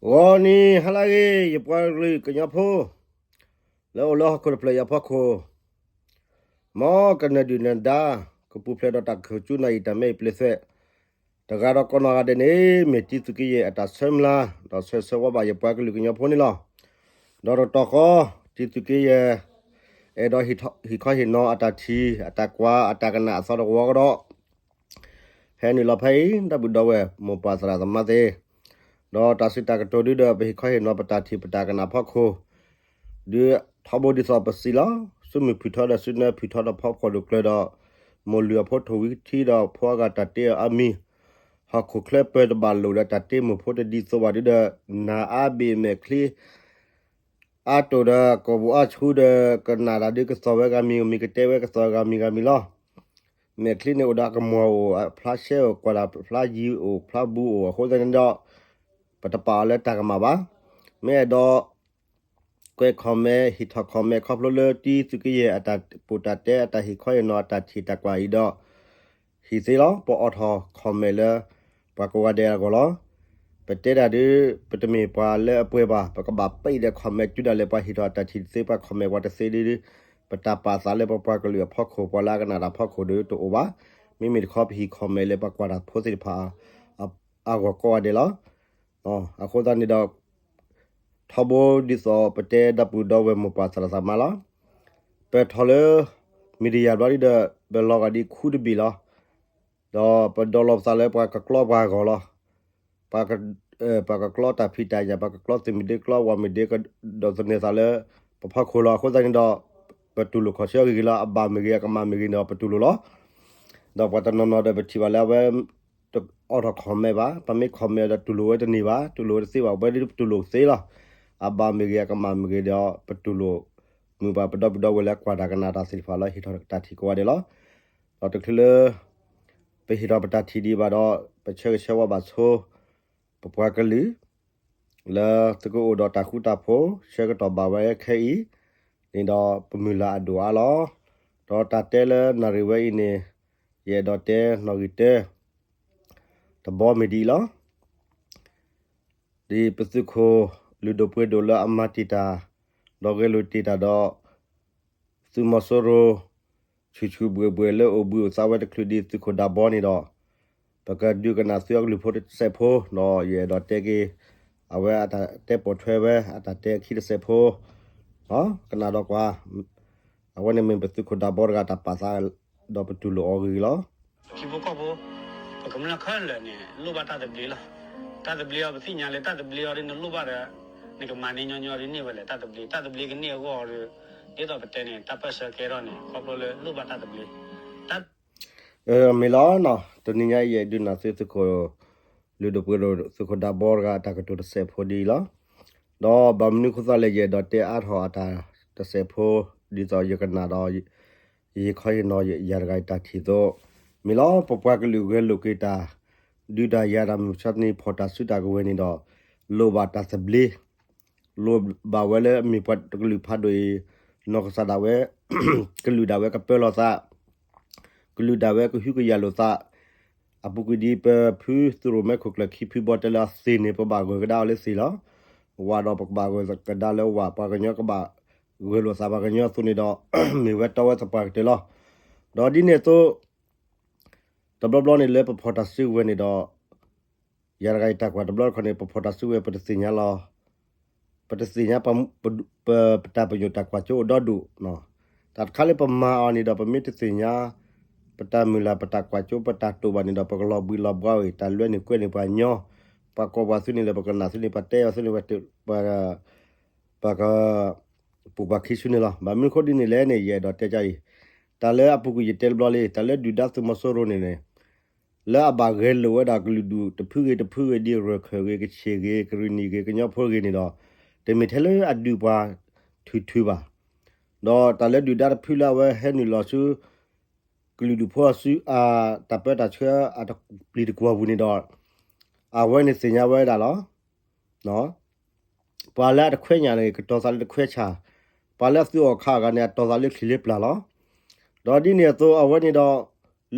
ဂီၤနံၤဟါလၢအဂ့ၤ ယပှၤကလုာ်ကညီဖိ လၢအိၣ်လၢဟီၣ်ခိၣ်တဖျၢၣ်အံၤအဖီခိၣ်, မ်ကနၢၤဒုၣ်နၢၤဒါ ကပူၤဖျဲးဒီးတၢ်ကဆူၣ်နၢ်အံၤတၢ်မဲအံၤပျ့ၤသွဲး, တဂၤဒီးကိးနီၢ်ဂၤဒဲးန့ၣ် မ့ၢ်တံသုးက့ယဲၢ်အတၢ်ဆၢမုၢ်လၢ် ဒီးဆၢဂ့ၤဆၢဝါဘၣ်ယပှၤကလုာ်ကညီဖိန့ၣ်လီၤ. ဒီးတကတီၢ်ဃီ တံသုးက့ယဲၢ် အဲၣ်ဒိးဟ့ၣ်ခီဟ့ၣ်နီၤအတၢ်ထံၣ် အတၢ်ကွၢ် အတၢ်ကနၣ်အသီတဝီကဒီး ဟဲနုာ်လီၤဖဲအံၤ ဒီပုၢ်ဒီဝဲၢ်မိၢ်ပၢ်သရၣ်သမါသ့ၣ်, ဒီးတၢ်စံးတၢ်ကတိၤဒုဒီး ပဟ့ၣ်ခီဟ့ၣ်နီၤပတၢ်ထံၣ်ပတၢ်ကနၣ်ဖီခိၣ်, ဒုးထီဘိဒ်သိးပစံးလီၤ. ဆူမုၢ်ဖုၣ်ထီဒီးဆူနၢဖုၣ်ထီဒီးဖီခိၣ်ဒိၣ်ကျၢၤဒီး မိၢ်လုၢ်အဖိထိၣ်ဝံထံဒီးဖိအဂၤတၢ်တ့အီၤအါမံၤ, ဟီၣ်ခိၣ်ချၢပၢၤတဘၣ်လိာ်ဒီးတၢ်တ့မိၢ်ဖိတဒ်သိးဘၣ်ဒုဒီး နၢ်အါဘ့ၣ်မဲာ်ချံ အါတိၢ်ဒီးကိာ်ပူၤအါဆူဒီး ကနၣ်တၢ်ဒုကသီၣ်ဝဲဂၤမံၤဂၤမံၤ ကတဲဝဲကသီၣ်ဂၤမံၤဂၤမံၤလီၤ. မဲာ်ချံန့ၣ်အိၣ်ဒီးအကမီၤအိၣ် အဖျါရှဲအိၣ် ကွၢ်တၢ်ဖျါယံၤအိၣ် ဖျါဘူးအိၣ် အဃိသတးန့ၣ်ဒီး ပတပာ်အီၤလၢတၢ်ကမၣ်ဘၣ်. မ့ၢ်အဲၣ်ဒိး ကွဲး comment ဟ့ၣ်ထီၣ် comment ခီဖျိလၢတံသုးက့ယဲၢ်အတၢ်ပိာ်တၢ်တဲ အတၢ်ဟ့ၣ်ခီဟ့ၣ်နီၤအတၢ်ထံၣ်တၢ်ကွၢ်အံၤဒီး ဟ့ၣ်သ့လီၤ. ပအိးထီၣ် comment လၢ ပှၤကိးဂၤဒဲးအဂီၢ်လီၤ. ပတဲတၢ်ဒု ပတမ့ၢ်ပှၤလၢအပှဲၤဘၣ် ပကဘၣ်ပံးဒီး comment တုၤဒၣ်လဲာ် ပှၤဟ့ၣ်ထီၣ်အတၢ်ထံၣ်တသ့ ပှၤ comment ပှၤတသ့ဒု ပတၢ်ပာ်သးလၢပပှၤကလုာ်အဖီခိၣ် ပှၤလၢအကနၣ်တၢ်ဖီခိၣ်ဒီးတအိၣ်ဘၣ်. မ့မ့ၢ်တခီပဟ့ၣ် comment လၢပှၤကွၢ်တၢ်ဖိသ့ၣ်တဖၣ် အဂီၢ်ကိးဂၤဒဲးလီၤ. အဃိသတးန့ၣ်ဒီး ထီဘိဒ်သိးပတဲဒီပုၢ်ဒီဝဲၢ်မိၢ်ပၢ်သရၣ်သမါလီၤ. ပထီၣ်လၢ media ဘျီဒုဒီး ပလီၤဂာ်ဒ်ခူတဘ့ၣ်လီၤ. ဒီးပဒိးလီၤပသးလၢပှၤကကျီပှၤဂီၢ်လီၤ. ပှၤကကျီတၢ်ဖံးတၢ်ညၣ် ပှၤကကျီသုးမုၢ်ဒ့ကျီဝၤမုၢ်ဒ့ ကဒိးသန့ၤသးလၢ ပဖီခိၣ်လီၤ. အဃိသတးန့ၣ်ဒီး ပတူၢ်လိာ်ခီၣ်ဆၢအဂ့ၢ်လီၤ. အဘၣ်မ့ၢ်ဂ့ၤ အကမၣ်မ့ၢ်ဂ့ၤန့ၣ်ဒီး ပတူၢ်လိာ်လီၤ. ဒီးပှၤတနီၤနီၤဒီးပထံၣ်ဘၣ်လၢအဝဲ တအိးထီၣ် comment ဘၣ်. ပမ့ၢ် comment ဒီးတူၢ်လိာ်ဝဲတန့ၢ်ဘၣ်. တူၢ်လိာ်ဝဲတသ့ဘၣ်. ဝဲဒၣ်ပတူၢ်လိာ်သ့လီၤ. အဘၣ်မ့ၢ်ဂ့ၤ အကမၣ်မ့ၢ်ဂ့ၤဒီး ပတူၢ်လိာ်မုာ်ဘၣ်ပဒီပုၢ်ဒီဝဲၢ်လၢကွၢ်တၢ်ကနၣ်တၢ်သ့ၣ်တဖၣ်လၢဟ့ၣ်ထီၣ်တၢ်ထံၣ်ကိးဂၤဒဲးလီၤ. ဒီးတချုးလၢ ပဟ့ၣ်ထီၣ်ပတၢ်ထံၣ်ဒံးဘၣ်ဒီး ပဆၢဂ့ၤဆၢဝါဘၣ်ဆိ ပပှၤကလုာ် လၢသုကအိၣ်ဒီးတၢ်ဃူတၢ်ဖိး ဆၢကတီၢ်ဘၣ်ဝဲခဲအံၤန့ၣ်ဒီး ပမုၢ်လၢ်အဒိၣ်အါလီၤ. ဒီးတၢ်တဲလၢနၣ်ရံၣ်ဝဲအံၤန့ၣ် ယအဲၣ်ဒိးတဲနီၣ်ဂံၢ်တၢ တဘီမ့ၢ်ဒ်အံၤလီၤ. ဒ်ပသုးခိၣ်လုၢ်ဒိၣ်ပှ့ၤဒိၣ်လၢအမၤတံာ်တာ် ဒီးဂဲၤလိာ်တံာ်တာ်ဒီး သုးမီၤစိရိၤ ဆူၣ်ဆူၣ်ဘှဲၣ်ဘှဲၣ်လၢအိၣ်ဘှံးအိၣ်သါဝဲတချုးဒံးသုးခိၣ်ဒးဘီန့ၣ်ဒီး ပကဒုးကနၣ်သုအကလုၢ်ဖိတစဲးဖိ ဒီးယအဲၣ်ဒိးတဲက့ၤ အဝဲအတၢ်တဲပိာ်ထွဲဝဲ အတၢ်တဲအခံတစဲးဖိ ကနၣ်ဒီးကွၢ် အဝဲန့ၣ်မ့ၢ်ပသုးခိၣ်ဒးဘီတဂၤတၢ်ပာ်သး ဒီးပတူၢ်လိာ်အီၤဂ့ၤဂ့ၤလီၤ. ထံဖိကီၢ်ဖိ ပကမျၢၢ်ခဲလၢာ်န့ၣ် လိၣ်ဘၣ်တၢ်သဘျ့လီၤ. တၢ်သဘျ့အီၤ ပသ့ၣ်ညါလၢတၢ်သဘျ့အီၤဒ်နလိၣ်ဘၣ်ဒီး နကမၤန့ၢ်ညီညီဒ်န့ၣ်ဝဲလဲၣ် တၢ်သဘျ့ တၢ်သဘျ့ကန့ၢ်အဂီၢ်အီၤဒီး ဒ်သိးပတဲန့ၣ် တၢ်ပၢၢ်ဆၢကဲထီၣ်န့ၣ် ခီဖျိလၢလိၣ်ဘၣ်တၢ်သဘျ့ တၢ် မ့ၢ်လီၤ. တနံၤညါအံၤ ယအဲၣ်ဒုးနၢ်သုသုးခိၣ် လုၢ်ဒိၣ်ပှ့ၤဒိၣ် သုးခိၣ်ဒးဘီတဂၤ တၢ်ကတိၤတစဲးဖိဒ်အံၤလီၤ. ဒီးဘၣ်မနုၤအဃိသတးလဲၣ် ယအဲၣ်ဒိးတဲအါထီၣ်အတၢ်တစဲးဖိ ဒ်သိးယကနၣ်ဒီး ယဟ့ၣ်ခီဟ့ၣ်နီၤယၤတဂၤအတၢ်ထံၣ်အသိး မ့ၢ်လီၤ. ပပှၤကလုာ်ဂဲၤလိာ်က့ၤတၢ် ဒုးတၢ်ယၤတၢ်မုၢ်မဆါတနံၤ ဖီၣ်တၢ်စုတၢ်ကဝဲၤန့ၣ်ဒီး လိၣ်ဘၣ်တၢ်သဘျ့ လိၣ်ဘၣ်ဝဲလၢအမ့ၢ်ပှၤတကလုာ်ဖးဒိၣ်အံၤ နီၢ်ကစၢ်ဒၣ်ဝဲ ကလုာ်ဒၣ်ဝဲကပၢလီၤသး ကလုာ်ဒၣ်ဝဲကဟုကယာ်လိာ်သး အပူၤကွံာ်ဒ်ပဖုသုးရိၣ်မဲခိၣ်ကျၢၢ်ခံဖုဘီတဲလၢအသ့ၣ်န့ၣ် ပဘၣ်ဂၢၢ်ကဒါအီၤလၢသ့ၣ်လီၤ. ဝၣ်ဒီးပကဘၣ်ဂၢၢ်ကဒါလၢဝၣ် ပှၤကညီကဘၣ်ဂၢၢ်လိာ်သးပှၤကညီအသိးန့ၣ်ဒီး မ့ၢ်ဝဲတီဝဲသပှၢ်ကတၢၢ်လီၤ. ဒီးဒ်န့ၣ်အသိး တဘျီဘျီန့ၣ်လၢပဖီၣ်တၢ်စုကဝဲၤန့ၣ်ဒီး ယၤတဂၤအံၤတၢ်ကွၢ်တဘျီတခီန့ၣ် ပဖီၣ်တၢ်စုကဝဲၤ ပတသ့ၣ်ညါလီၤ. ပတသ့ၣ်ညါ ပတၢ်ပညိၣ်တၢ်ကွၢ်စိအိၣ်ဒီဒူၣ်. တၢ်တခါလၢပမၤအီၤန့ၣ်ဒီး ပမ့ၢ်တသ့ၣ်ညါ ပတၢ်မုၢ်လၢ် ပတၢ်ကွၢ်စိ ပတၢ်တိာ်ဘၣ်န့ၣ်ဒီး ပကလီၤဘှံးလီၤဘှါဝဲ တၢ်လွဲန့ၣ်ကွဲန့ၣ်ပှၤညီ ပှၤကိးပှၤသုန့ၣ်လၢ ပကနၣ်သုန့ၣ် ပှၤတဲအီၤသုန့ၣ် ပှၤ ပှၤက ပူၤပှၤခံဆူန့ၣ်လီၤ. ဘၣ်မနုၤအဃိဒ်န့ၣ်လဲၣ်န့ၣ် ယအဲၣ်ဒိးတဲကအံၤ တၢ်လၢအပူၤကွံာ်ယတဲတဘျီလံ တၢ်လၢဒုၣ်ဒါသုးမီၤစိရိၤန့ၣ်န့ၣ် လၢအဘၣ်ဂဲၤလိာ်ဝဲဒၣ်ကလုာ်ဒူၣ်တဖုဂ့ၤတဖုဂ့ၤ ဒ်ရၢၢ်ခၢၣ်ဂ့ၤ ကဆ့ၣ်ဂ့ၤ ကရံၣ်နံၣ်ဂ့ၤ ကညီဖိဂ့ၤန့ၣ်ဒီး တမ့ၢ်ထဲလၢအဒုးပှၤထုးထုးဘၣ်. ဒီးတၢ်လၢဒုၣ်ဒါတဖုလၢအဝဲဟဲနုာ်လီၤဆူ ကလုာ်ဒူၣ်ဖိအစု အတၢ်ပၢတၢ်ဆှၢအတပျံၤတကွီၢ်ပူၤန့ၣ်ဒီး အဝဲန့ၣ်သ့ၣ်ညါဝဲဒၣ်လီၤ. ပှၤလၢအတခွဲညၣ်န့ၣ် ကတီၤသးလၢတခွဲဆၣ်, ပှၤလၢအသုးအီၣ်ခးအဂၤန့ၣ် အတီၤသးလၢချံလၢပျၢ်လီၤ. ဒီးဒ်န့ၣ်အသိး အဝဲန့ၣ်ဒီး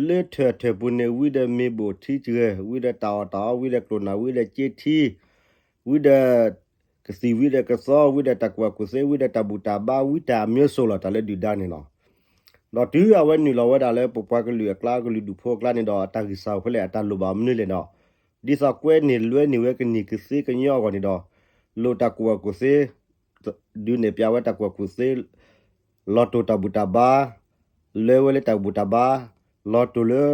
လၢထၢၣ်ထၢၣ်ပူၤန့ၣ် ဝံၤဒီးမ့ၢ်ဘိၣ်ထံကဂဲၤ, ဝံၤဒီးတၢ်အီၣ်တၢ်အီ, ဝံၤဒီးကျိၣ်နၢ်, ဝံၤဒီးက့ထံ, ဝံၤဒီး ဝံၤဒီး ကသံၣ်ဝံၤဒီးကသီ ဝံၤဒီးတၢ်ကူၣ်ဘၣ်ကူၣ်သ့ ဝံၤဒီးတၢ်ဘူၣ်တၢ်ဘါ ဝံၤတၢ်အမျိုးစုံလီၤ တၢ်လၢဒုၣ်ဒါန့ၣ်လီၤ. ဒီးတုၤအဝဲနုာ်လီၤဝဲဒၣ်လၢပပှၤကလုာ်အကျါ ကလုာ်ဒူၣ်ဖိအကျါန့ၣ်ဒီး အတၢ်ဂံၢ်စၢ်အိၣ်ဖဲလဲၣ် အတၢ်လိၣ်ဘၣ်မနုၤလဲၣ်ဒီး ဒ်သိးကွဲန့ၢ်လွဲန့ၢ်ဝဲကန့ၢ်ကသ့ကညီအဂီၢ်န့ၣ်ဒီး လိၣ်တၢ်ကူၣ်ဘၣ်ကူၣ်သ့ ဒုးနဲၣ်ပျးဝဲတၢ်ကူၣ်ဘၣ်ကူၣ်သ့ လီၤတိၢ်တၢ်ဘူၣ်တၢ်ဘါ လဲၤဝဲလၢတၢ်ဘူၣ်တၢ်ဘါ လီၤတိၢ်လၢ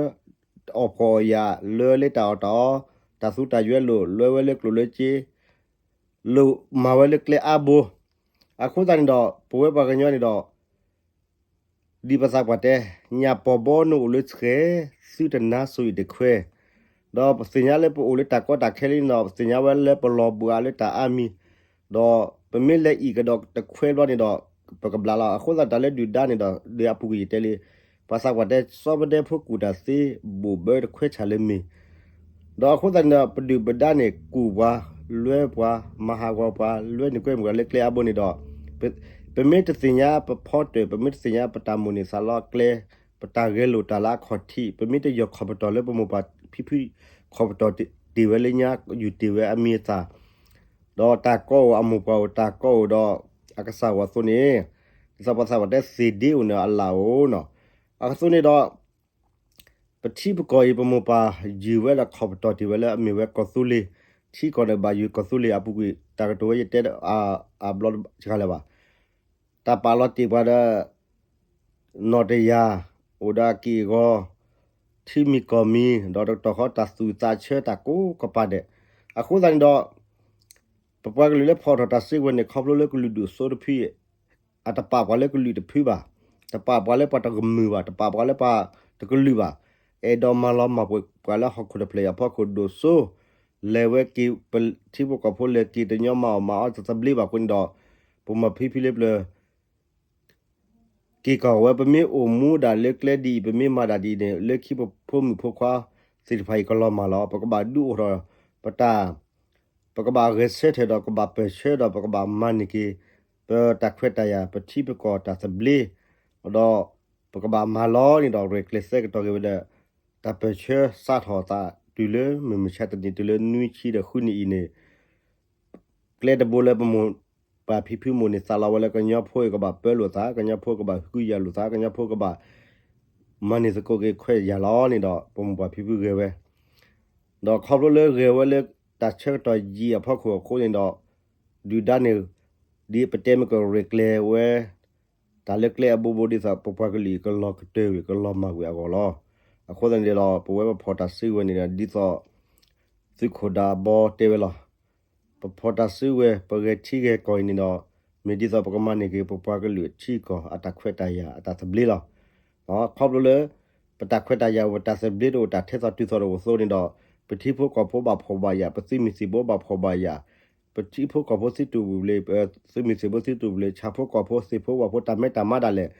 အီၣ်ဖှီၣ်အီၣ်ယာ် လဲၤဝဲလၢတၢ်အီၣ်တၢ်အီ တၢ်သူတၢ်ယွဲလိာ် လဲၤဝဲလၢကျိၣ်လၢစ့ လိၣ်မၤဝဲလၢကျဲအါဘိ အဃိသတးန့ၣ်ဒီး ပဝဲပှၤကညီန့ၣ်ဒီး ဒ်ပသးပှၢ်တဲ ညၣ်ပီၢ်ဘီနအိၣ်လၢဆှဲး သုတနါစိၤအံၤတခွဲး ဒီးပသ့ၣ်ညါလၢပအိၣ်လၢတၢ်ကီတၢ်ခဲလံန့ၣ်ဒီး ပသ့ၣ်ညါဝဲလၢပလီၤဘှးလၢတၢ်အါမံၤ ဒီးပမ့ၢ်လဲၤအံၣ်ကဒီးတခွဲးဘျီန့ၣ်ဒီး ပကဘျးလီၤ. အဃိသတးတၢ်လၢဒုၣ်ဒါန့ၣ်ဒီး ဒ်အပူၤကွံာ်ယတဲလံ ပှၤသးပှၢ်တဲ စီၤပဒဲဖိကူၣ်တၢ်သ့ ဘိၣ်ဘၢတခွဲးဆၣ်လၢမ့ၢ် ဒီးအဃိသတးန့ၣ်ဒီး ပဒုၣ်ပဒါန့ၣ် ကူၣ်ပှၤ လွဲပှၤ မၤဟးဂီၤပှၤ လွဲန့ၢ်ကွဲမုာ်ပှၤလၢကျဲအါဘိန့ၣ်ဒီး ပမ့ၢ်တသ့ၣ်ညါပဖီတၢၣ် ပမ့ၢ်တသ့ၣ်ညါပတၢ်မိၣ်န့ၢ်သးလီအကျဲ ပတၢ်ဂဲၤလိာ်တၢ်လၢအခီၣ်ထံး ပမ့ၢ်တယီၢ်ခီၣ်ပတီၢ်လၢပမိၢ်ပၢ်ဖံဖု ခီၣ်ပတီၢ်တ့ၢ်ဝဲလၢညါ ယူၢ်တ့ၢ်ဝဲအမံၤအသၣ် ဒီးတၢ်ကီအိၣ်အမိၢ်ပှၢ်အိၣ် တၢ်ကီအိၣ်ဒီးအကစၢ်အိၣ်အသိးန့ၣ် ဒ်သိးပှၤသးပှၢ်တဲသ့ၣ်ဒ့အိၣ်န့ၣ်အလၣ်အိၣ်နီၤ အကသိးန့ၣ်ဒီး ပထံပကီၢ်အံၤ ပမိၢ်ပၢ်ယုၢ်ဝဲဒီးခီၣ်ပတီၢ်တ့ၢ်ဝဲလၢအမ့ၢ်ဝဲကီၢ်သူလ့ၤ ထံကီၢ်ဒီးဘၣ်ယုၢ်ကီၢ်သူလ့ၤအပူၤကွံာ် တၢ်ကတိၤဝဲယတဲအဘျီတခါလၢၤဘၣ် တၢ်ပာ်လီၤတ့ၢ်ပှၤဒီး နီၣ်တယၢ် အိၣ်ဒီးအက့ၢ်အဂီၤ ထံမံၤကီၢ်မံၤ ဒီးတကတီၢ်ဃီတၢ်သူၣ်သးဆၢတၢ်ကိးကပၤဒဲး အဃိသတးန့ၣ်ဒီး ပပှၤကလုာ်လၢဖီၣ်ထီၣ်တၢ်စုကဝဲၤန့ၣ် ခီဖျိလၢကလုာ်ဒူၣ်အစိတဖု အတပာ်ပှၤလၢကလုာ်တဖုဘၣ်, တပာ်ပှၤလၢပှၤတကမုာ်ဘၣ်, တပာ်ပှၤလၢပှၤတကလုာ်ဘၣ်, အဲၣ်ဒိးမၤလီၤမၢ်ပှဲၤပှၤလၢဟီၣ်ခိၣ်တဖျၢၣ်အံၤအဖီခိၣ်ဒိၣ်စိ လဲၤဝဲက့ၤ ထံဖိကီၢ်ဖိလဲၤက့ၤတညီမၤအီၣ်မၤအီတသဘျ့ဘၣ်အဃိန့ၣ်ဒီး ပမိၢ်ပၢ်ဖံဖုလၢပျၢၤ က့ၤကီၢ်ဝဲ ပမ့ၢ်အိၣ်မူဒၣ်လၢကျဲဒ်အံၤ ပမ့ၢ်မၤဒၣ်ဒ်အံၤန့ၣ် လၢခံပဖိမုၣ်ဖိခွါသ့ၣ်တဖၣ်အံၤကလီၤမၢ်လီၤ. ပကဘၣ်ဒုးအိၣ်ထီၣ်ပတၢ် ပကဘၣ်ဂဲၤဆၢထၢၣ်ဒီးကဘၣ်ပၢၢ်ဆၢဒီးပကဘၣ်မၤန့ၢ်က့ၤ ပတၢ်ခွဲးတၢ်ယာ် ပထံပကီၢ်တၢ်သဘျ့ ဒီးပကဘၣ်မၤလီၤန့ၣ်ဒီး ရဲၣ်ကျဲၤသဲကတီၤက့ၤဝဲဒီး တၢ်ပၢၢ်ဆၢစးထီၣ်သးတုၤလၢမုၢ်မဆါတနံၤ တုၤလၢနွံဆံဒီးဃုနံၣ်အံၤန့ၣ် ကျဲတဘိလၢပမိၢ်ပၢ်ဖံဖုမိၢ်န့ၢ်သးလီဝဲလၢကညီဖိအံၤကဘၣ်ပၢလိာ်သး, ကညီဖိကဘၣ်ဟုကယာ်လိာ်သး, ကညီဖိကဘၣ် မၤန့ၢ်သကိးက့ၤခွဲးယာ်လီၤန့ၣ်ဒီး ပမိၢ်ပၢ်ဖံဖုဂဲၤဝဲ, ဒီးခီဖျိလၢဂဲၤဝဲလၢတၢ်ဆၢကတီၢ်ယံာ်အဖီခိၣ်အဃိန့ၣ်ဒီး ဒုၣ်ဒါန့ၣ် ဒ်ပတဲမ့ၢ်ကရဲၣ်ကျဲၤဝဲ တၢ်လၢကျဲအဘိဘိဒ်သိး ပပှၤကလုာ်ကလီၤကတၢၢ်ဝံၤ ကလီၤမၢ်ဝံၤအဂီၢ်လီၤ. အဃိသတးန့ၣ်ဒီး ပဝဲပဖီၣ်တၢ်စုကဝဲၤန့ၣ်ဒီး ဒ်သိး သုးခိၣ်ဒးဘီတဲဝဲလီၤ. ပဖီၣ်တၢ်စုကဝဲၤ ပဂဲၤထံဂဲၤကီၢ်အံၤန့ၣ်ဒီး မ့ၢ်ဒ်သိးပကမၤန့ၢ်က့ၤ ပပှၤကလုာ်အထံအကီၢ် အတၢ်ခွဲးတၢ်ယာ်အတၢ်သဘျ့လီၤ. ခီဖျိလၢ ပတၢ်ခွဲးတၢ်ယာ်အိၣ် တၢ်သဘျ့တအိၣ် တၢ်ထဲသိးတုၤသိးတအိၣ်အသိးန့ၣ်ဒီး ပထံဖိကီၢ်ဖိဘၣ်ဖှီၣ်ဘၣ်ယာ်, ပသုးမုၢ်သံၣ်ဘိဘၣ်ဖှီၣ်ဘၣ်ယာ်, ပထံဖိကီၢ်ဖိသုးတူၢ်ပူၤလ့ၤ, သုးမုၢ်သံၣ်ဘိသုးတူၢ်ပူၤလ့ၤ, ဆၣ်ဖိကီၢ်ဖိသ့ၣ်ဖိဝၣ်ဖိတၢ်မဲတၢ်မါဒၣ်လဲာ်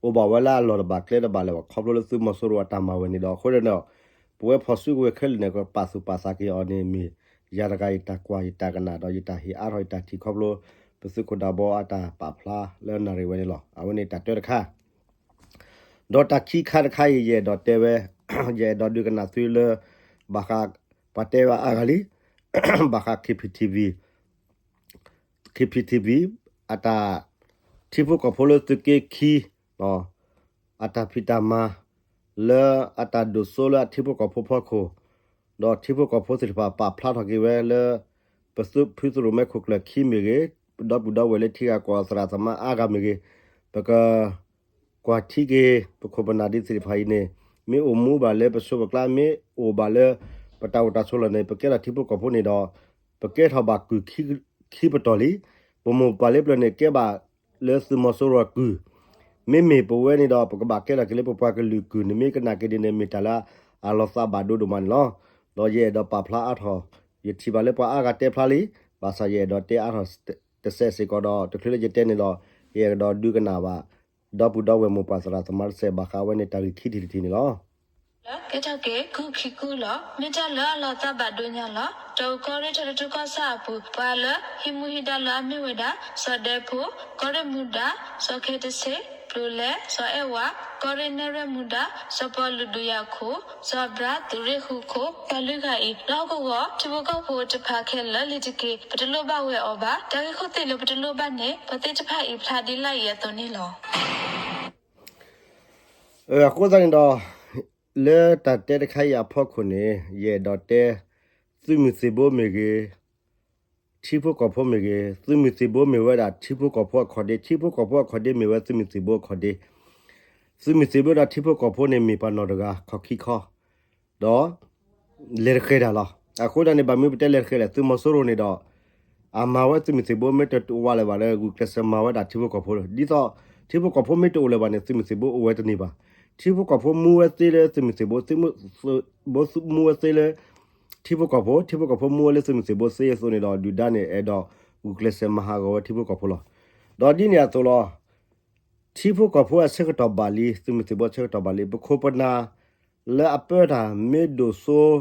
အိၣ်ဘၣ်ဝဲလၢအလီၢ်တဘၣ်ကျဲတဘၣ်လၢၤဘၣ် ခီဖျိလၢသုးမီၤစိရိၤအတၢ်မၤဝဲန့ၣ်ဒီး အဃိန့ၣ်ဒီး ပဝဲဖီၣ်စုကဝဲၤခဲလၢာ်န့ၣ် ကပာ်သူၣ်ပာ်သးက့ၤအီၤန့ၣ်မ့ၢ် ယၤတဂၤယတၢ်ကွၢ်ယတၢ်ကနၣ်ဒီးယတၢ်ဟ့ၣ်အါထီၣ်ယတၢ်ထံၣ်ခီဖျိ ပသုးခိၣ်ဒးဘီအတၢ်ပာ်ဖျါလၢနၣ်ရံၣ်ဝဲန့ၣ်လီၤ. အဝဲန့ၣ်တၢ်တၢတခါ ဒီးတၢ်ခံခါတခါအံၤ ယအဲၣ်ဒိးတဲဝဲ ယအဲၣ်ဒိးဒုးကနၣ်သုလၢ ဘၣ်ဃး ပှၤတဲဝဲအါဂၤလံ ဘၣ်ဃး KPTV KPTV အတၢ် ထံဖိကီၢ်ဖိလၢသုးက့ခံ အတၢ်ဖံးတၢ်မၤ လၢအတၢ်ဒိၣ်စိလၢအထံဖိကီၢ်ဖိဖီခိၣ် ဒီးထံဖိကီၢ်ဖိသ့ၣ်တဖၣ်ပာ်ဖျါထီၣ်က့ၤဝဲလၢ ပသုးဖုသရိၣ်မဲခိၣ်ကျၢၢ်ခံမ့ၢ်ဂ့ၤ, ဒီပုၢ်ဒီဝဲၢ်လၢထံဂၤကီၢ်သရၣ်သမါအါဂၤမ့ၢ်ဂ့ၤ, ပက ကွၢ်ထံက့ၤ ပခိၣ်ပနၢ်ဒ်သ့ၣ်တဖၣ်အံၤန့ၣ် မ့ၢ်အိၣ်မူဘၣ်လၢပစိၤပကျါ မ့ၢ်အိၣ်ဘၣ်လၢ ပတၢ်အိၣ်တၢ်ဆိးလီၢ်န့ၣ် ပကဲထီၣ်ထံဖိကီၢ်ဖိန့ၣ်ဒီး ပကဲထီၣ်ဘၣ်ကုၢ်ခံပတီၢ်လံ. ပမိၢ်ပၢ်လၢပျၢၤန့ၣ် ကဲဘၣ်လၢသုးမီၤစိရိၤအကုၢ်, မ့မ့ၢ်ပဝဲန့ၣ်ဒီး ပကဘၣ်ကဲထီၣ်က့ၤလၢပပှၤကလုာ်ကုၢ်န့ၣ် မ့ၢ်ကနၣ်က့ၤဒ်န့ၣ် မ့ၢ်တၢ်လၢအလီၤသးဘၣ်ဒိဒိၣ်မးန့ၣ်လီၤ. ဒီးယအဲၣ်ဒိးပာ်ဖျါအါထီၣ် ယထံၣ်ဘၣ်လၢပှၤအါဂၤတဲဖျါလံ, ဘၣ်ဆၣ်ယအဲၣ်ဒိးတဲအါထီၣ်တစဲးစ့ၢ်ကီးဒီး တချုးလၢယတဲန့ၣ်ဒီး ယအဲၣ်ဒိးဒုးကနၣ်ဘၣ် ဒီပုၢ်ဒီဝဲၢ်မိၢ်ပၢ်သရၣ်သမါတစဲး ဘၣ်ဃးဝဲန့ၣ်တၢ်ဂ့ၢ်ခံထံၣ်တထံၣ်န့ၣ်လီၤ. ကဲထီၣ်က့ၤ ကူၣ်ခံကူၣ်လီၤ. မ့ၢ်တၢ်လၢအလီၤသးဘၣ်ဒိညါလီၤ. တၢ်အိၣ်ကီၢ်ရ့ၣ်ထီၣ်တထူၣ်ကီၢ်ဆၣ်အပူၤ ပှၤလၢဟံးမူဟံးဒါလၢအမ့ၢ်ဝဲဒၣ် စီၤဒဲဖိ, ကီၢ်ရ့ၣ်မူဒါ, စီၤခဲတဆ့, ကျိၤလဲ, စီၤအဲၣ်ဝါ, ကီၢ်ရ့ၣ်နဲၣ်ရွဲၣ်မူဒါ, စီၤပီလူးဒိၣ်ယၤခိၣ်, စီၤဘြၣ်သုးရ့ၣ်ဃုခိၣ်, ပှၤလွံၢ်ဂၤအံၤ လၢဟီၣ်ကဝီၤ ထံဖိကီၢ်ဖိတဖၣ်ခဲလၢာ်လံၤတက့ၢ်. ပတလိၣ်ဘၣ်ဝဲအီၤဘၣ်. တၢ်ဂ့ၢ်ခိၣ်သ့ၣ်လၢပတလိၣ်ဘၣ်န့ၣ် ပှၤသ့ၣ်တဖၣ်အံၤဖျါဒ်လၢအံၤအသိးန့ၣ်လီၤ. အဃိသတးန့ၣ်ဒီး လၢတၢ်တဲတခါအံၤအဖီခိၣ်န့ၣ် ယအဲၣ်ဒိးတဲ သုးမုၢ်သံၣ်ဘိမ့ၢ်ဂ့ၤ, ထံဖိကီၢ်ဖိမ့ၢ်ဂ့ၤ, သုးမုၢ်သံၣ်ဘိမ့ၢ်ဝဲဒၣ်ထံဖိကီၢ်ဖိအခီၣ်ဒ့, ထံဖိကီၢ်ဖိအခီၣ်ဒ့မ့ၢ်ဝဲသုးမုၢ်သံၣ်ဘိအခီၣ်ဒ့, သုးမုၢ်သံၣ်ဘိဒီးထံဖိကီၢ်ဖိန့ၣ်မ့ၢ်ပှၤနီၢ်တဂၤခီၣ်ခံခီ ဒီး လဲၤတဃဲၤတၢ်လီၤ. အဃိသတးန့ၣ် ဘၣ်မနုၤပတဲလဲၤတဃဲၤလဲၣ်, သုးမီၤစိရိၤန့ၣ်ဒီး အမၤဝဲသုးမုၢ်သံၣ်ဘိ မ့ၢ်တအိၣ်ဝဲလၢၤဘၣ်လၢ ဂုာ်ကျဲးစၢးမၤဝဲဒၣ်ထံဖိကီၢ်ဖိလီၤ. ဒ်သိး ထံဖိကီၢ်ဖိမ့ၢ်တအိၣ်လၢၤဘၣ်န့ၣ် သုးမုၢ်သံၣ်ဘိအိၣ်ဝဲတန့ၢ်ဘၣ်. ထံဖိကီၢ်ဖိမူဝဲသ့လၢသုးမုၢ်သံၣ်ဘိ, သုးမုၢ်သံၣ်ဘိမူဝဲသ့လၢ ထံဖိကီၢ်ဖိ, ထံဖိကီၢ်ဖိမူဝဲလၢသုးမုၢ်သံၣ်ဘိသ့အသိးန့ၣ်ဒီး ဒုၣ်ဒါန့ၣ် အဲၣ်ဒိးဂုာ်ကျဲးစၢးမၤဟးဂီၤဝဲထံဖိကီၢ်ဖိလီၤ. ဒီးဒ်န့ၣ်အသိးလီၤ. ထံဖိကီၢ်ဖိအဆၢကတီၢ်ဘၣ်လံ, သုးမုၢ်သံၣ်ဘိအဆၢကတီၢ်ဘၣ်လံ, ပခိၣ်ပနၢ်လၢအပၢတၢ်မ့ၢ်ဒိၣ်စိ ဒ်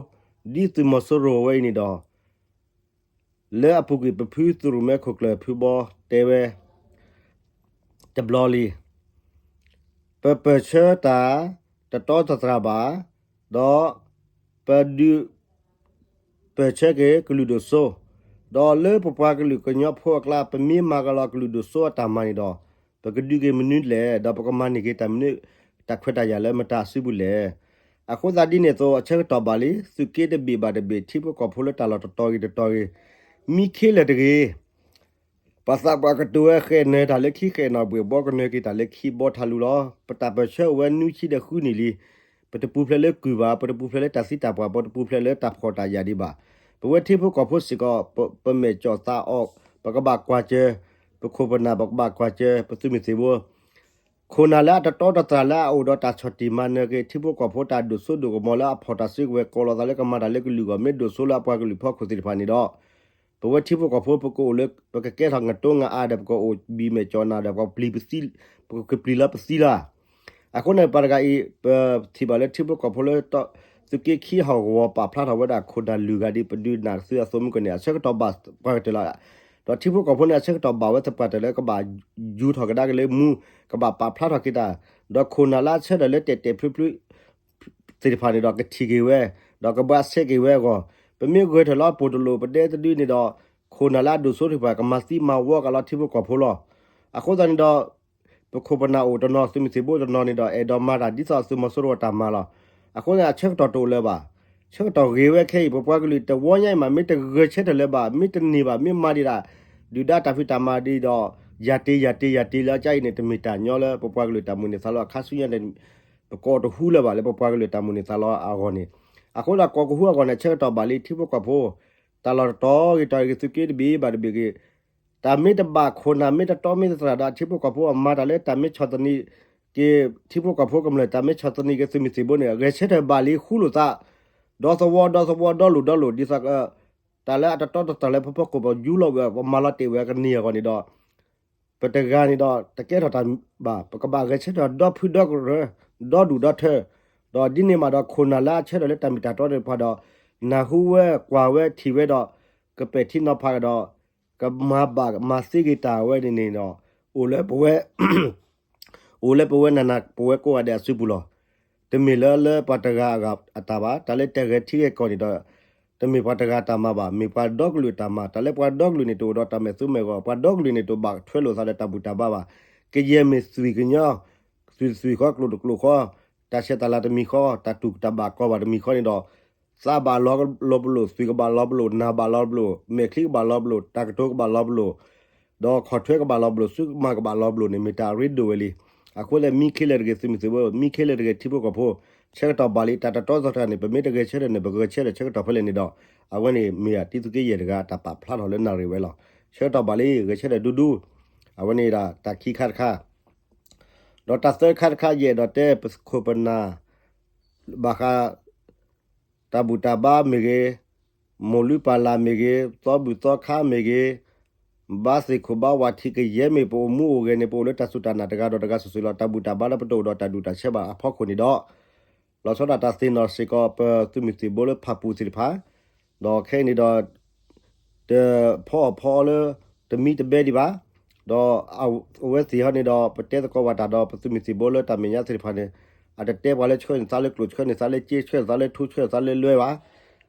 သုးမီၤစိရိၤဝဲအံၤန့ၣ်ဒီး လၢအပူၤကွံာ်ပဖုသုးရိၣ်မဲခိၣ်ကျၢၢ်ဖုဘီတဲဝဲ တဘျီလံ. ပပၢၢ်ဆၢတၢ်တတီတတြၢ်ဘၣ်, ဒီး ပဒုး ပၢၢ်ဆၢက့ၤကလုာ်ဒိၣ်စိ, ဒီးလၢပပှၤကလုာ်ကညီဖိအကျါ ပမ့ၢ်မၤကလီကလုာ်ဒိၣ်စိအတၢ်မၤန့ၣ်ဒီး ပကဒုးက့ၤမနုၤလဲၣ်, ဒီးပကမၤန့ၢ်က့ၤတၢ်မနုၤ တၢ်ခွဲးတၢ်ယာ်လၢမတၤအစုပူၤလဲၣ်. အဃိသတးဒ်န့ၣ်အသိး အဆၢကတီၢ်ဘၣ်လံ, သုးက့တဘ့ၣ်ဘၣ်တဘ့ၣ် ထံဖိကီၢ်ဖိလၢတၢ်လီၢ်တတီၤဂ့ၤတတီၤဂ့ၤ, မံခ့လၢာ်တဂ့ၤ ပှၤသးပှၢ်ကတိၤဝဲ ဃဲးနၢၤတၢ်လၢခံ ဃဲးနီၣ်ဘှ့ၣ်ဘီ ကနၢၤက့ၤတၢ်လၢခံဘီထးလူလီၤ. ပတၢ်ပၢၢ်ဆၢအိၣ်ဝဲနွံဆံဒီးဃုနံၣ်လံ. ပတပူၤဖျဲးလၢကုၢ်ဘၣ်, ပတပူၤဖျဲးလၢတၢ်သံတၢ်ပှၢ်, ပတပူၤဖျဲးလၢတၢ်ဖှီၣ်တၢ်ယာ်ဒံးဘၣ်. ပဝဲထံဖိကီၢ်ဖိစ့ၢ်ကီး ပမဲာ်ကၠီၣ်သးအီၣ်, ပကဘၣ်ကွၢ်စၢၤ ပခိၣ်ပနၢ်, ပကဘၣ်ကွၢ်စၢၤ ပသုးမုၢ်သံၣ်ဘိ ခိၣ်နၢ်လၢအတတီတတြၢ်လၢအအိၣ်ဒီးတၢ်ဆီၣ်တံၢ်မၤနၢၤက့ၤ ထံဖိကီၢ်ဖိတၢ်ဒိၣ်စိဒိၣ်ကမီၤလၢအဖီၣ်တၢ်စုကဝဲၤ ကိးလီၤသးလၢကမၤတၢ်လၢကလုာ်အဂီၢ် မ့ၢ်ဒိၣ်စိလၢအပှၤကလုာ်ဖီခိၣ်သ့ၣ်တဖၣ်န့ၣ်ဒီး ပဝဲထံဖိကီၢ်ဖိ ပကအိၣ်လၢ ပကကဲထီၣ်ငတိငါအါဒီး ပကအိၣ်ဘံၣ်မဲာ်ကၠီၣ်နၢ်ဒီး ပကပျံၤပသံ ပကပျံၤလၢပသံလီၤ. အဃိန့ၣ် ပှၤတဂၤအံၤ ပထံၣ်ဘၣ်လၢထံဖိကီၢ်ဖိလၢ သုးက့ခံဟီၣ်ကဝီၤ ပာ်ဖျါထီၣ်ဝဲဒၣ်ခိၣ်နၢ်လွံၢ်ဂၤဒ်ပဒုးနၢ်သုအသိးမုၢ်ကီၢ်န့ၣ် အဆၢကတီၢ်ဘၣ်ပှၤကတၢၢ်လီၤ. ဒီးထံဖိကီၢ်ဖိန့ၣ် အဆၢကတီၢ်ဘၣ်ဝဲသပှၢ်တၢၢ်လၢကဘၣ်ယူၤထီၣ်ကဒါက့ၤလၢမူ ကဘၣ်ပာ်ဖျါထီၣ်က့ၤတၢ်, ဒီးခိၣ်နၢ်လၢအဆၢထၢၣ်လၢတဲာ်တဲာ်ဖျုးဖျုး သ့ၣ်တဖၣ်န့ၣ်ဒီး ကထံၣ်က့ၤဝဲ, ဒီးကဘၣ်ဆဲးက့ၤဝဲအဂီၢ်, ပမ့ၢ်ဂဲၤထၢၣ်လီၤပိာ်တလိာ် ပဒဲတဒုန့ၣ်ဒီး ခိၣ်နၢ်လၢအဒိၣ်စိတဖၣ် ကမၤသံမၤဝီကလီထံဖိကီၢ်ဖိလီၤ. အဃိသတးန့ၣ်ဒီး ပခိၣ်ပနၢ်အိၣ်တနီၤ သုးမုၢ်သံၣ်ဘိတနီၤန့ၣ်ဒီး အဲၣ်ဒိးမၤတၢ်ဒ်သိးသုးမီၤစိရိၤအတၢ်မၤလီၤ. အဃိန့ၣ် အဆၢကတီၢ်တအိၣ်လၢၤဘၣ်. ဆၢကတီၢ်ဂ့ၤဝဲခဲအံၤ ပပှၤကလုာ်တဝီညါအံၤမး မ့ၢ်တဂဲၤဆၢထၢၣ်လၢၤဘၣ်, မ့ၢ်တန့ၢ်ဘၣ်, မ့ၢ်မၤဒံးဒၣ် ဒုၣ်ဒါတၢ်ဖံးတၢ်မၤဒံးဒီး ယၤတ့ယၤတ့ယၤတ့လၢအကါအံၤန့ၣ် တမ့ၢ်တၢ်ညီလၢပပှၤကလုာ်တၢ်မိၣ်န့ၢ်သးလီၤအခါဆူညါန့ၣ် ပကိးတဟူလၢၤဘၣ်လၢပပှၤကလုာ်တၢ်မိၣ်န့ၢ်သးလီၤအဂီၢ်န့ၣ်. အဃိဒီးကိးကဟူအဂီၢ်န့ၣ် ဆၢကတီၢ်ဘၣ်လံ ထံဖိကီၢ်ဖိ တၢ်လီၢ်တတီၤဂ့ၤတတီၤဂ့ၤ သုးက့တဘ့ၣ်ဘၣ်တဘ့ၣ်ဂ့ၤ တၢ်မ့ၢ်တဘၣ်ခိၣ်နၢ်မ့ၢ်တတီမ့ၢ်တတြၢ်ဒီး ထံဖိကီၢ်ဖိအမၤတၢ်လၢတၢ်မ့ၢ်ဆီၣ်သနံးက့ၤ ထံဖိကီၢ်ဖိကမျၢၢ် တၢ်မ့ၢ်ဆီၣ်သနံးက့ၤသုးမုၢ်သံၣ်ဘိန့ၣ် ဂဲၤဆၢထၢၣ်ဘၣ်လံဃူလိာ်သး ဒီသဝီဒီသဝီဒီလိာ်ဒီလိာ် ဒ်သိး တၢ်လၢအတတီတတြၢ်လၢဖီဖီခိၣ်ပယူလီၤဝဲ ပမၤလီၤတဲာ်ဝဲကန့ၢ်အဂီၢ်န့ၣ်ဒီး ပတဂၤန့ၣ်ဒီး တကဲထီၣ်တၢ်ဘၣ် ပကဘၣ်ဂဲၤဆၢထၢၣ်ဒီဖုဒီကရၢ ဒီဒူၣ်ဒီထၢ ဒီးဒ်န့ၣ်မးဒီး ခိၣ်နၢ်လၢအဆၢထၢၣ်လၢတၢ်မ့ၢ်တၢ်တီသ့ၣ်တဖၣ်ဒီး နၢ်ဟူဝဲကွၢ်ဝဲထံၣ်ဝဲဒီး ကပဲာ်ထံနီၤဖးကဒီး ကမၤဘၣ်မၤသ့က့ၤတၢ်ဝဲန့ၣ်န့ၣ်ဒီး အိၣ်လၢပဝဲ အိၣ်လၢပဝဲနးနး ပဝဲကိးဂၤဒဲးအစုပူၤလီၤ. တမ့ၢ်လၢလၢပှၤတဂၤအတၢ်ဘၣ်, တၢ်လၢတၢ်ဂဲၤထံဂဲၤကီၢ်န့ၣ်ဒီး တမ့ၢ်ပှၤတဂၤတၢ်မၤဘၣ်, မ့ၢ်ပှၤဒီကလုာ်တၢ်မၤ, တၢ်လၢပှၤဒီကလုာ်န့ၣ်တအိၣ်ဒီးတၢ်မဲာ်သူမဲာ်ဂီၤ, ပှၤဒီကလုာ်န့ၣ်တဘၣ်ထွဲလိာ်သးဒီးတၢ်ဘူၣ်တၢ်ဘါဘၣ်. ကယဲၢ်မ့ၢ်သွံၣ်ကညီ သွံၣ်တသွံၣ်ဃီ ကျိၤတကျိၤဃီ, တၢ်ဆဲးတၢ်လၤတမံၤဃီ, တၢ်တူၢ်တၢ်ဘၣ်ကီဘၣ်တမံၤဃီန့ၣ်ဒီး သးဘၣ်လီၤပလိာ်, သွံၣ်ကဘၣ်လီၤပလိာ်, နၢ်ဘၣ်လီၤပလိာ်, မဲာ်ချံကဘၣ်လီၤပလိာ်, တၢ်ကတိၤကဘၣ်လီၤပလိာ်, ဒီးခီၣ်ထွဲကဘၣ်လီၤပလိာ်, စုကမၤကဘၣ်လီၤပလိာ်န့ၣ် မ့ၢ်တၢ်ရ့ဒိၣ်ဝဲလံ. အဃိသတး မံခ့လၢာ်တဂ့ၤ သုးမုၢ်သံၣ်ဘိ, မံခ့လၢာ်တဂ့ၤ ထံဖိကီၢ်ဖိ, ဆၢကတီၢ်ဘၣ်လံ တၢ်တတီသတးန့ၣ် ပမ့ၢ်တဂဲၤဆၢထၢၣ်န့ၣ် ပဂဲၤဆၢထၢၣ်ဆၢကတီၢ်ဖဲလဲၣ်န့ၣ်ဒီး အဝဲန့ၣ်မ့ၢ်ဒၣ်တံသုးက့ယဲၢ်တဂၤ တၢ်ပာ်ဖျါထီၣ်လၢနၣ်ရံၣ်ဝဲလီၤ. ဆၢကတီၢ်ဘၣ်လံ ဂဲၤဆၢထၢၣ်ဒူဒူ, အဝဲန့ၣ်ဒၣ်တၢ်ခံခါတခါ ဒီးတၢ်သၢခါတခါ ယအဲၣ်ဒိးတဲပခိၣ်ပနၢ် ဘၣ်ဃး တၢ်ဘူၣ်တၢ်ဘါမ့ၢ်ဂ့ၤ, မိၢ်လုၢ်ပၢ်လၢ်မ့ၢ်ဂ့ၤ, သီဘူၣ်သီခါမ့ၢ်ဂ့ၤ, ဘါသ့ၣ်ခိၣ်ဘါဝၤထံးကယဲၢ်မ့ၢ် ပအိၣ်မူအိၣ်ဂဲၤန့ၣ် ပအိၣ်လၢတၢ်စူၢ်တၢ်နာ်တဂၤဒီးတဂၤစုာ်စုာ်လီၤ. တၢ်ဘူၣ်တၢ်ဘါလၢပတအိၣ်ဒီးတၢ်ဒူၣ်တၢ်ဆၢဘၣ်အဖီခိၣ်န့ၣ်ဒီး လီၤဆီဒၣ်တၢ်သ့ၣ်နီၣ်စ့ၢ်ကီး ပသုးမုၢ်သံၣ်ဘိလၢဖၣ်ပူၣ်သ့ၣ်တဖၣ်, ဒီးခဲအံၤန့ၣ်ဒီး တဖီအီၣ်ဖီအီလၢ တမံတဘဲဒံးဘၣ်, ဒီးအဝဲသ့ၣ်ဟီန့ၣ်ဒီး ပတဲသကိးဘၣ်တၢ်ဒီး ပသုးမုၢ်သံၣ်ဘိလၢတၢ်မဲာ်ညါသ့ၣ်တဖၣ်န့ၣ် အတတဲပှၤလၢဆှၢန့ၢ်သးလၢကျိၣ် ဆှၢန့ၢ်သးလၢစ့ ဆှၢန့ၢ်သးလၢထူ ဆှၢန့ၢ်သးလၢလွဲဘၣ်.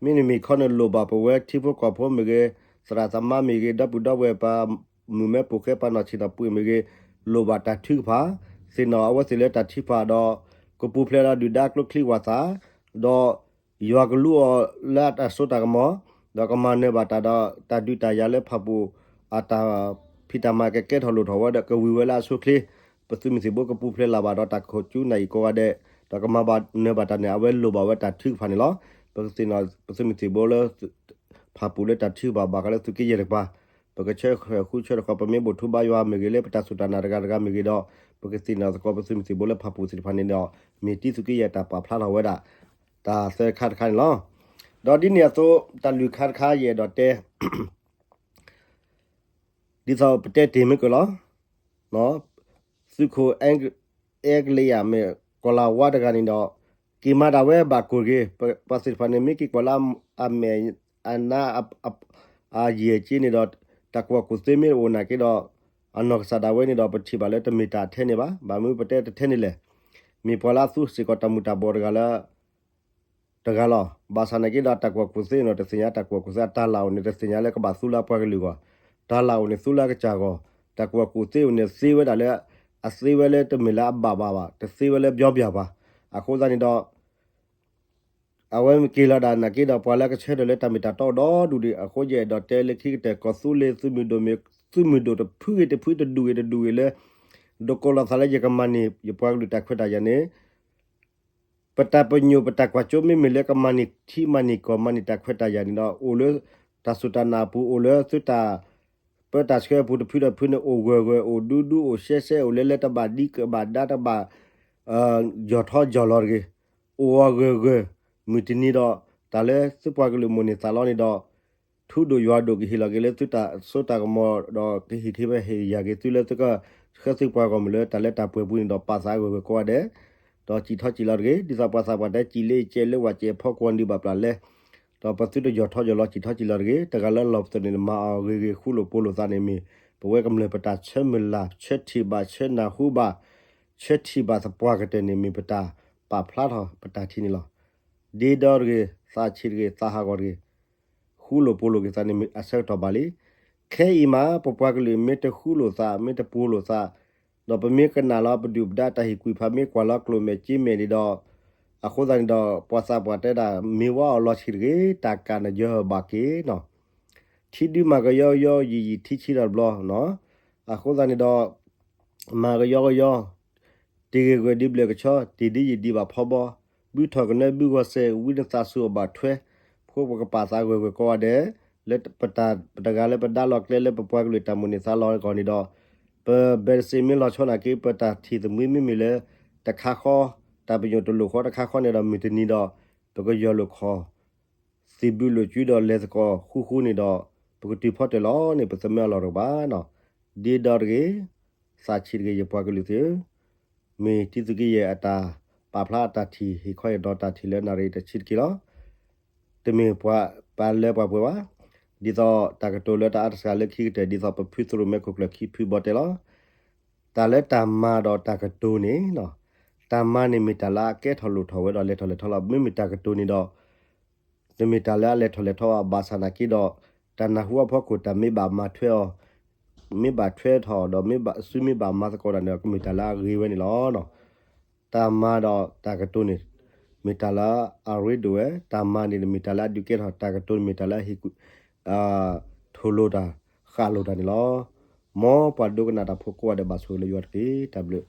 မ့မ့ၢ်ခီန့ၣ်လိၣ်ဘၣ်ပဝဲထံဖိကီၢ်ဖိမ့ၢ်ဂ့ၤ, သရၣ်သမါမ့ၢ်ဂ့ၤ, ဒီပုၢ်ဒီဝဲၢ်ပှၤမုၣ်မဲပိာ်ဃဲ ပှၤနီၢ်ဆံးနီၢ်ပှ့ၤမ့ၢ်ဂ့ၤ, လိၣ်ဘၣ်တၢ်ထုကဖၣ်, သ့ၣ်နီၣ်အဝဲသ့ၣ်လၢတၢ်ထုကဖၣ်ဒီး ကပူၤဖျဲးဒီးဒုၣ်ဒါကျိချံဝၣ်သၣ်, ဒီး ယွၤကလူအီၤလၢအတၢ်စိတၢ်ကမီၤ, ဒီးကမၤနၢၤဘၣ်တၢ်ဒီး တၢ်ဒုးတၢ်ယၤလၢဖၣ်ပူၣ် အတၢ်ဖံးတၢ်မၤကကဲထီၣ်လိၣ်ထီၣ်ဝဲဒီး ကဝံၤဝဲလၢအဆိအချ့, ပသုးမုၢ်သံၣ်ဘိကပူၤဖျဲးလၢ်ဘၣ်ဒီးတၢ်ခိၣ်ကၠူနၢ်အံၤကိးဂၤဒဲး, ဒီးကမၤဘၣ်နၢၤဘၣ်တၢ်န့ၣ် အဝဲလိၣ်ဘၣ်ဝဲတၢ်ထုကဖၣ်န့ၣ်လီၤ. ပကသ့ၣ်နီၣ် ပသုးမုၢ်သံၣ်ဘိလၢ ဖၣ်ပူၣ်လၢတၢ်ထုကဖၣ်ဘၣ်ဃးလၢသုးက့ယဲၢ်တကပၤ, ပကဆၢဃဲၤဃုဆၢတခီ ပမ့ၢ်ဘူၣ်ထူဘါယွၤမ့ၢ်ဂ့ၤ လၢပတၢ်စူၢ်တၢ်နာ်တဂၤတဂၤမ့ၢ်ဂ့ၤဒီး ပကသ့ၣ်နီၣ်သကိးပသုးမုၢ်သံၣ်ဘိလၢဖၣ်ပူၣ်သ့ၣ်တဖၣ်န့ၣ်ဒီး မ့ၢ်တံသုးက့ယဲၢ်တၢ်ပာ်ဖျါထီၣ်ဝဲဒၣ် တၢ်သၢခါတခါန့ၣ်လီၤ. ဒီးဒ်န့ၣ်အသိး တၢ်လွံၢ်ခါတခါယအဲၣ်ဒိးတဲ ဒ်သိးပတဲတ့ၢ်မ့ၢ်ကလီၤ, သုးခိၣ်အဲကလံးယၤမ့ၢ်ကီၢ်လၤဝါတဂၤန့ၣ်ဒီး က့ၤမၤဒၣ်ဝဲဘၣ်ကိၢ်တဂ့ၤ, ပှၤသ့ၣ်တဖၣ်န့ၣ် မ့ၢ်က့ၤကွၢ်လၢအမဲာ်အနါ အယံာ်အက့န့ၣ်ဒီး တၢ်ကူၣ်ဘၣ်ကူၣ်သ့မ့ၢ်အိၣ်နာ်က့ဒီး အနီၢ်ကစၢ်ဒၣ်ဝဲန့ၣ်ဒီး ပထံၣ်ဘၣ်လၢတမ့ၢ်တၢ်ထဲန့ၣ်ဘၣ်. ဘၣ်မနုၤပတဲတထဲန့ၣ်လဲၣ်, မ့ၢ်ပှၤလၢအသူစ့ၢ်ကီးတၢ်မူၤတၢ်ဘှီးတဂၤလၢ တဂၤလီၤ. ဘၣ်ဆၣ်နာ်က့ဒီး တၢ်ကူၣ်ဘၣ်ကူၣ်သ့န့ၣ်ဒီး တသ့ၣ်ညါတၢ်ကူၣ်ဘၣ်ကူၣ်သ့ အတၢ်လၢ်အိၣ်န့ၣ် တသ့ၣ်ညါလၢကဘၣ်သူလၢအပှၤကလုာ်အဂီၢ်, တၢ်လၢ်အိၣ်န့ၣ် သူလၢအကစၢ်အဂီၢ်, တၢ်ကူၣ်ဘၣ်ကူၣ်သ့အိၣ်န့ၣ် သ့ဝဲဒၣ်လၢ အသ့ဝဲလၢတမ့ၢ်လၢအဘၣ်ဘၣ်ဘၣ်, တသ့ဝဲလၢဘျီဘျီဘၣ်. အဃိသတးန့ၣ်ဒီး အဝဲက့ၤလီၤဒၣ်နာ်က့ဒီး ပှၤလၢကဆၢထၢၣ်လၢတၢ်မ့ၢ်တၢ်တီဒီဒူၣ်ဒံး, အဃိယအဲၣ်ဒိးတဲလၢခံကတၢၢ် ကီၢ်သူလ့ၤသုးမုၢ်ဒိၣ်မ့ၢ် သုးမုၢ်ဒိၣ်တဖုဂ့ၤတဖု တဒူၣ်ဂ့ၤတဒူၣ်ဂ့ၤလၢ ဒိးကိးလီၤသးလၢယကမၤန့ၢ် ယပှၤကလုာ်တၢ်ခွဲးတၢ်ယာ်န့ၣ် ပတၢ်ပညိၣ်ပတၢ်ကွၢ်စိမ့မ့ၢ်လၢကမၤန့ၢ်ထံမၤန့ၢ်ကီၢ်မၤန့ၢ်တၢ်ခွဲးတၢ်ယာ်န့ၣ်ဒီး အိၣ်လၢတၢ်စူၢ်တၢ်နာ်အပူၤ အိၣ်လၢသုတၢ် ပၢတၢ်ဆှၢအပူၤတဖုဒီးတဖုန့ၣ် အိၣ်ဂၢၢ်ဂၢၢ် အိၣ်ဒူဒူ အိၣ်ရှဲရှဲ အိၣ်လၢလၢတဘၣ်ဒံးကဘၣ်ဒါတဘၣ် ယီၢ်ထီယီၢ်လီၤတဂ့ၤ, အိၣ်အီၤဂၢၢ်ဂၢၢ်, မုၢ်တနံၤဒီး တၢ်လၢသုပှၤကလုာ်မိၣ်န့ၢ်သးလီန့ၣ်ဒီး ထူဒိၣ်ယွၤဒိၣ်ကဟ့ၣ်လီၤက့ၤလၢသုတၢ်စိတၢ်ကမီၤဒီး ကဟ့ၣ်ထံဖဲဟ့ၣ်ယၤက့ၤသုလၢသုကဆှၢသုပှၤဂီၢ်မုၢ်လၢတၢ်လၢတၢ်ပှဲၤပူၤန့ၣ်ဒီး ပာ်သးဂၢၢ်ဂၢၢ်ကိးဂၤဒဲး, ဒီးစံၣ်ထီၣ်စံၣ်လီၤတဂ့ၤ, ဒ်သိးပှၤသးပှၢ်တဲ စံၣ်လၢယကဲလၢဝဲကဲဖီကွီၤဒံးဘၣ်ပျၢ်လဲၣ်, ဒီးပသုတယီၢ်ထီယီၢ်လီၤ စံၣ်ထီၣ်စံၣ်လီၤတဂ့ၤ, တဂၤလၢလီၢ်ပသးန့ၣ် မၤအီၤဂ့ၤဂ့ၤ ဃူလိာ်ဖိးလိာ်သးန့ၣ်မ့ၢ် ပဝဲကမျၢၢ်ပတၢ်ဆၢမုၢ်လၢ် ဆၢထံၣ်ဘၣ် ဆၢနၢ်ဟူဘၣ် ဆၢထံၣ်ဘၣ်သပှၢ်ကတၢၢ်န့ၣ် မ့ၢ်ပတၢ်ပာ်ဖျါထီၣ်ပတၢ်ထံၣ်န့ၣ်လီၤ. ဒ့ဒီတဂ့ၤ, သးဆံးတဂ့ၤ, သးဟးဂီၤတဂ့ၤ, ဃူလိာ်ဖိးလိာ်က့ၤသးန့ၣ် မ့ၢ်အဆၢကတီၢ်ဘၣ်လံ. ခဲအံၤမး ပပှၤကလုာ်မ့ၢ်တဃူလိာ်သး မ့ၢ်တဖိးလိာ်သး ဒီးပမ့ၢ်ကနၣ်လီၤပဒုၣ်ပဒါတၢ်ဟ့ၣ်ကွံာ်ဖး မ့ၢ်ကွၢ်လီၤကျိၣ်မဲာ်စ့မဲာ်န့ၣ်ဒီး အဃိသတးန့ၣ်ဒီး ပှၤသးပှၢ်တဲဒၣ် မ့ၢ်ဝဲအီၤလီၤဆံးတဂ့ၤ, တၢ်ကးနယၢၤဘၣ်က့ၤနီၤ, ထံဒုမၤကယီကယီ ယံာ်ယံာ်ထံဆံးဒီးတဘျီနီၤ, အဃိသတးန့ၣ်ဒီး မၤကယီကယီ တ့ၢ်ဂ့ၤဂ့ၤဒ်ဘျၢၣ်ကဆီ တ့ၢ်ဒ်ယံာ်ဒံးဘၣ်ဖီဘီ, ဘုထီၣ်ကနၢဘုဂီၤစဲး ဝံနသးစူၤအဘၣ်ထွဲ, ဖိပကပာ်သးဂၢၢ်ဂၢၢ်ကိးဂၤဒဲး, လၢပတၢ်ပတဂၤလၢပဒါလီၤကျဲလၢပပှၤကလုာ်တၢ်မိၣ်န့ၢ်သးလီၤအဂီၢ်န့ၣ်ဒီး, ပဘဲတစ့မ့ၢ်လီၤဆီနာ်က့ ပတၢ်ထံၣ်သမှံမ့မ့ၢ်လၢ တခါဃီ, တၢ်ပညိၣ်တလိၣ်ဃီတခါဃီန့ၣ်ဒီး မုၢ်တနံၤဒီး ပကယီၢ်လိာ်ခီၣ် သံၣ်ဘုလိာ်ကုဒီးလဲၤသကိးဃူဃူန့ၣ်ဒီး ပကတုၤဖီတၢၢ်လီၤန့ၣ် ပသမၢအလီၢ်တကပၤနီၤ, ဒ့ဒီတဂ့ၤ, သးဆံးတဂ့ၤ ယပှၤကလုာ်သ့ၣ်ဧၢ, မ့ၢ်တံသုးက့ယဲၢ်အတၢ်ပာ်ဖျါအတၢ်ထံၣ် ဟ့ၣ်ခီဟ့ၣ်နီၤတၢ်ထံၣ်လၢနၣ်ရံၣ်တဆံတက့ၢ်လီၤ. တမ့ၢ်ပှၤပာ်လၢပှၤပှဲၤဘၣ်, ဒ်သိးတၢ်ကတိၤလၢတၢ်အါတစှၤလၢခံကတၢၢ် ဒ်သိးပဖုသရိာ်မဲခိၣ်ကျၢၢ်ခံဖုဘီတဲလီၤ. တၢ်လၢတၢ်မၤဒီးတၢ်ကတိၤန့ၣ်, တၢ်မၤန့ၣ်မ့ၢ်တၢ်လၢအကဲထီၣ်လိၣ်ထီၣ်ဝဲဒီးလဲၤထီၣ်လဲၤထီလီၤ. မ့မ့ၢ်တၢ်ကတိၤန့ၣ်ဒီး တမ့ၢ်တၢ်လၢအလဲၤထီၣ်လဲၤထီဘၣ် ဘၣ်ဆၣ်နာ်က့ဒီး တၢ်နၢ်ဟူအဖီခိၣ် တၢ်မ့ၢ်ဘၣ်မၤထွဲအီၤ, မ့ၢ်ဘၣ်ထွဲထီၣ်ဒီး မ့ၢ်ဘၣ်စုမ့ၢ်ဘၣ်မၤသကိးတၢ်န့ၣ်ဒီး ကမ့ၢ်တၢ်လၢအဂ့ၤဝဲန့ၣ်လီၤ. တၢ်မၤဒီးတၢ်ကတိၤန့ၣ် မ့ၢ်တၢ်လၢအရ့ဒိၣ်ဝဲ, တၢ်မၤန့ၣ်မ့ၢ်တၢ်လၢအဒုးကဲထီၣ်, တၢ်ကတိၤန့ၣ်မ့ၢ်တၢ်လၢအဟ့ၣ်ကူၣ် ထိၣ်လိာ်တၢ်, ဃၣ်လိာ်တၢ်န့ၣ်လီၤ. မ်ပှၤဒိကနၣ်တၢ်ဖိကိးဂၤဒဲးဘၣ်ဆိၣ်ဂ့ၤလၢယွၤတက့ၢ်. တၢ်ဘျုး